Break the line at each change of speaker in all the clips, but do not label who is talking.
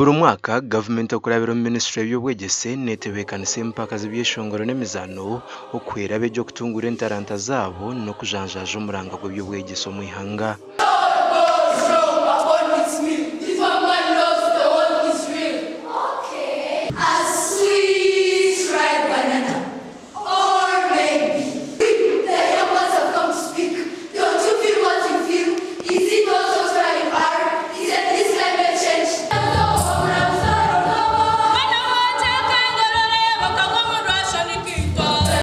Buri mwaka, gavumenti okurabira omu minisitule y'eby'obwegyese neetebeekanisa empaka z'ebyeshongoro n'emizaano okuhwera abeegi okutunguura entaranta zaabo n'okujanjaaja omuranga gw'eby'obwegyese omu ihanga.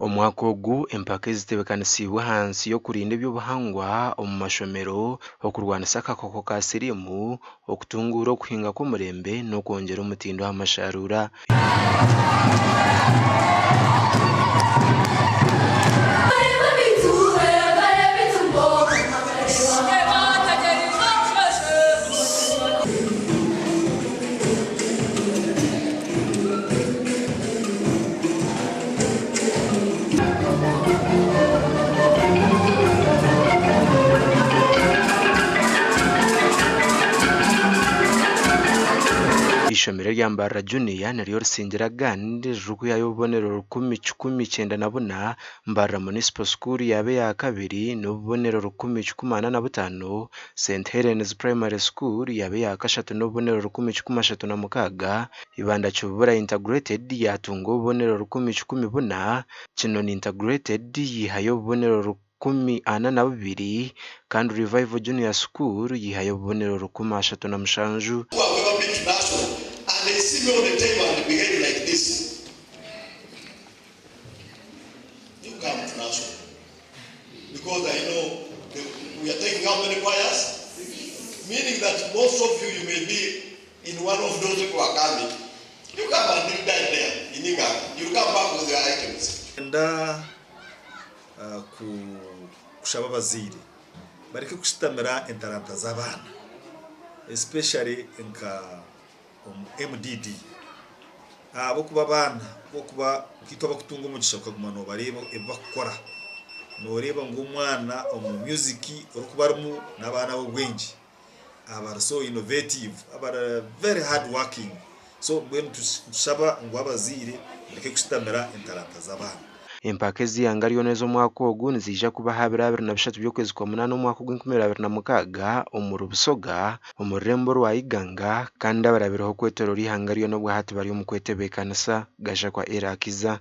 Omwaka ogu, empaka ezi zitebeekanisiibwe ahansi y'okurinda eby'obuhangwa omu mashomero, okurwanisa akakooko ka siriimu, okutunguura okuhinga kw'omurembe n'okwongyera omutindo aha masharuura. Eishomero erya Mbarara Junior niryo risingira agandi ririkwihayo obubonero 1,194, Mbarara Municipal School yaaba eya kabiri n'obubonero 1,045, St Helens Primary School yaaba eya kashatu n'obubonero 1,036, Ibanda Kibubura Integrated yaatunga obubonero 1,014, Kinoni Integrated yaihayo obubonero 142 kandi Revival Junior School yaihayo obubonero 137.
Who have ever been to National and they see me on the table and behave like this? You come to National because I know the, we are taking how many choirs? Meaning that most of you, you may be in one of those people are coming. You come and you die there in Iganga. You come back with your items.
Nda kushaba abazaire bareke kushutamira entaranta z'abaana especially nka omu MDD ahabw'okuba abaana bokuba nkaitwe abakutunga omugisha okaguma nobareeba ebi bakukora noreeba ngu omwana omu music orikuba arimu n'abaana ab'obwengye abari so innovative abari very hard working so mbwenu nitushaba ngu abazaire mureke kushutamira entaranta z'abaana.
Empaka ez'eihanga ryona ez'omwaka ogu niziija kuba aha biro 23 by'okwezi kwa munaana omwaka ogw'enkumi ibiri abiri na mukaaga omuri Busoga omu rurembo orwa Iganga kandi abarabireho okwetoroora eihanga ryona obwahati bari omu kwetebeekanisa. Gashakwa Erakiza.